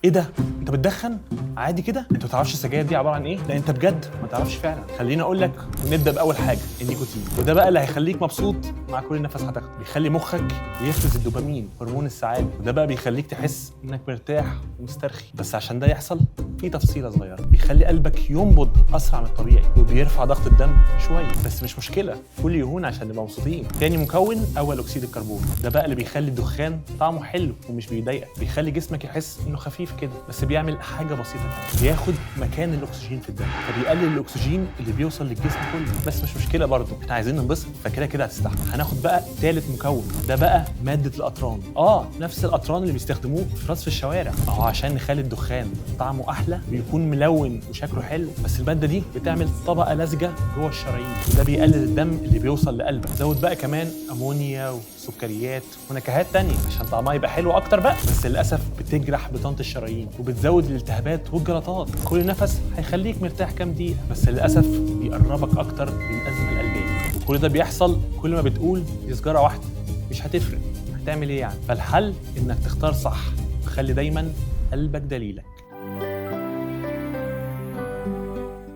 ايه ده؟ انت بتدخن عادي كده؟ انت ما تعرفش السجاير دي عبارة عن ايه؟ لا انت بجد ما تعرفش فعلا. خليني اقول لك، ونبدا باول حاجه، النيكوتين. وده بقى اللي هيخليك مبسوط مع كل نفس هتاخده. بيخلي مخك يفرز الدوبامين، هرمون السعاده، وده بقى بيخليك تحس انك مرتاح ومسترخي. بس عشان ده يحصل في تفصيله صغيره، بيخلي قلبك ينبض اسرع من الطبيعي وبيرفع ضغط الدم شويه، بس مش مشكله، كل يهون عشان نبقى مبسوطين. تاني مكون اول اكسيد الكربون، ده بقى اللي بيخلي الدخان طعمه حلو ومش بيضايقك، بيخلي جسمك يحس انه خفيف كده. بس بيعمل حاجة بسيطة كمان، بياخد مكان الاكسجين في الدم، فبيقلل الاكسجين اللي بيوصل للجسم كله. بس مش مشكلة برضه، احنا عايزين ننبسط، فكده كده هتستحمل. هناخد بقى ثالث مكون، ده بقى مادة القطران. نفس القطران اللي بيستخدموه في رصف الشوارع، اهو عشان نخلي الدخان طعمه احلى ويكون ملون وشكله حلو. بس المادة دي بتعمل طبقه لزجه جوه الشرايين، وده بيقلل الدم اللي بيوصل لقلبك. زود بقى كمان امونيا وسكريات ونكهات تانية عشان طعمها يبقى حلو اكتر بقى، بس للاسف بتجرح بطانه الشرايين وبتزود الالتهابات والجلطات. كل نفس هيخليك مرتاح كام دقيقه، بس للاسف بيقربك اكتر للازمة القلبيه. وكل ده بيحصل كل ما بتقول دي سجاره واحدة مش هتفرق، هتعمل ايه يعني؟ فالحل انك تختار صح، وخلي دايما قلبك دليلك.